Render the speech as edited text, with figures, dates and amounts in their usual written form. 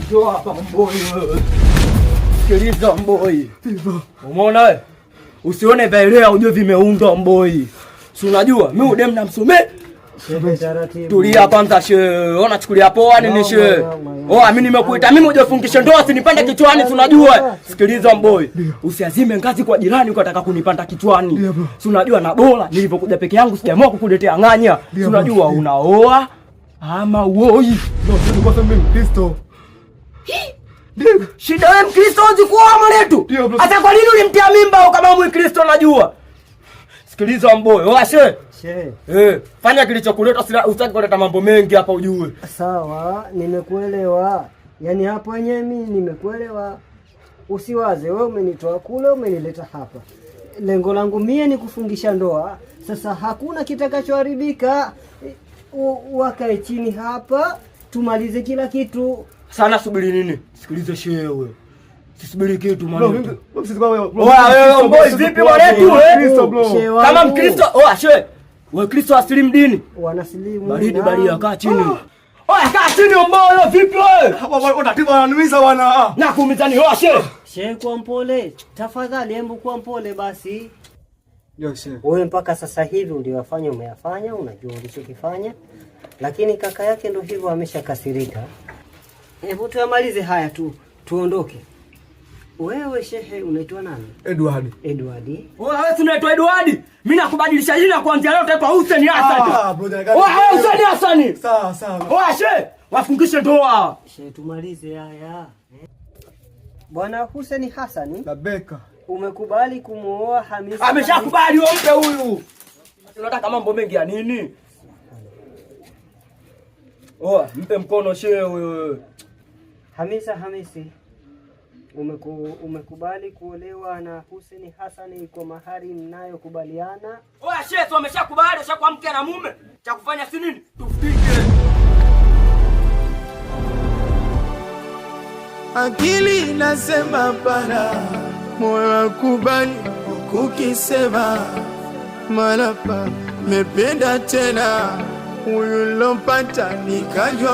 Njoo hapa mboi wewe. Sikiliza mboi. Umeona wewe? Usione vaelea ujue vimeundwa mboi. Si unajua mimi udem namsomee. Shehe, taratibu. Tulia kwanza she. Ona chukulia poa nini she? Oh, mimi nimekuita mimi uje ufungishe ndoa usinipande kichwani si unajua? Sikiliza mboi. Usiazime ngazi kwa jirani ukataka kunipanda kichwani. Si unajua na bora nilivyokuja peke yangu sijaamua kukuletea ng'anya. Si unajua unaoa ama uoi. No, sio kwa sababu mimi Mkristo. Shida wewe Mkristo huwezi kuoa mwanetu. Ndio, bro. Hata kwa nini ulimtia mimba au kama Mkristo unajua? Sikiliza mboi, oa she. Shehe, Eh, fanya kilichokuleta usitaki kuleta mambo mengi hapa ujue. sawa, nimekuelewa. Yaani hapo wenyewe mimi nimekuelewa. Usiwaze, wewe umenitoa kule umenileta hapa. Lengo langu mie ni kufungisha ndoa. Sasa hakuna kitakachoharibika. Wakae chini hapa tumalize kila kitu. Sana subiri nini? Sikiliza shehe wewe. Sisubiri kitu Bro, mwanetu. mimi mimi sisi kwa wewe. Oa wewe mboi vipi mwanetu eh? Kristo bro. Shehe wangu, Kama Mkristo, oa shehe. Wewe Kristo asilimu dini. Wanasilimu. Baridi na- baridi kaa chini. Oa kaa chini mboi wewe vipi wewe? Wanatibu wananiumiza bwana. Na kuumizani oa shehe. Shehe, kuwa mpole tafadhali, hebu kuwa mpole basi. Ndio shehe. Wewe mpaka sasa hivi uliyofanya umeyafanya, unajua ulichokifanya, lakini kaka yake ndo hivyo ameshakasirika. Hebu tuyamalize haya tu tuondoke. Wewe shehe, unaitwa nani? Edward. Edward. Oa wewe si unaitwa Edward? Mimi nakubadilisha jina kuanzia leo utaitwa Hussein Hassan. Ah, bro, Oa wewe Hussein Hassan. Sawa sawa. Oa shehe, wafungishe ndoa. Shehe, tumalize haya. Bwana Hussein Hassan, Labeka. umekubali kumuoa Hamisa? Ameshakubali wewe mpe huyu. Unataka mambo mengi ya nini? Oa, mpe mkono shehe huyo. Hamisa Hamisi, umekubali kuolewa na Hussein Hassan kwa mahari mnayokubaliana? Oa shehe, si wameshakubali, washakuwa mke na mume. Cha kufanya si nini? Tufike. Akili inasema hapana, moyo hakubali kukisema, malapa mependa tena, huyu lompata nikajwa.